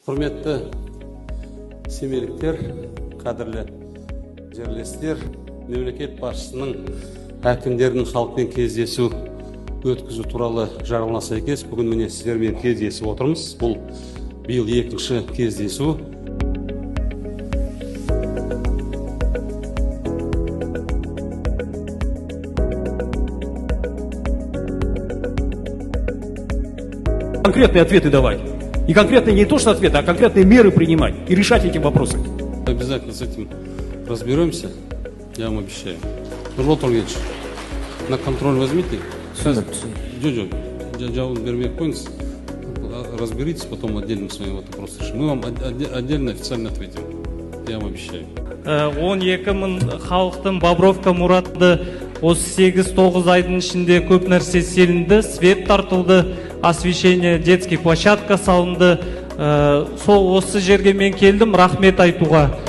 Құрметті семейліктер, қадірлі жерлестер, мемлекет басшысының әкімдердің халықпен кездесу өткізу туралы жарлығына сәйкес бүгін, міне, сіздермен кездесіп отырмыз. Бұл биыл екінші кездесу. Конкретные ответы давать. И конкретные не то что ответы, а конкретные меры принимать и решать эти вопросы. Обязательно с этим разберемся, я вам обещаю. Нурлан Торгенович, на контроль возьмите. Жо, жауап бермей ақ қойыңыз. Разберитесь, потом отдельно с вами этот вопрос решим. Мы вам отдельно официально ответим. Я вам обещаю. 12 мың халықтың Бобровка, Мұратты осы 8-9 айдың ішінде көп нәрсе істелінді: свет тартылды, освещение, детский площадка салынды. Сол осы жерге мен келдім рахмет айтуға.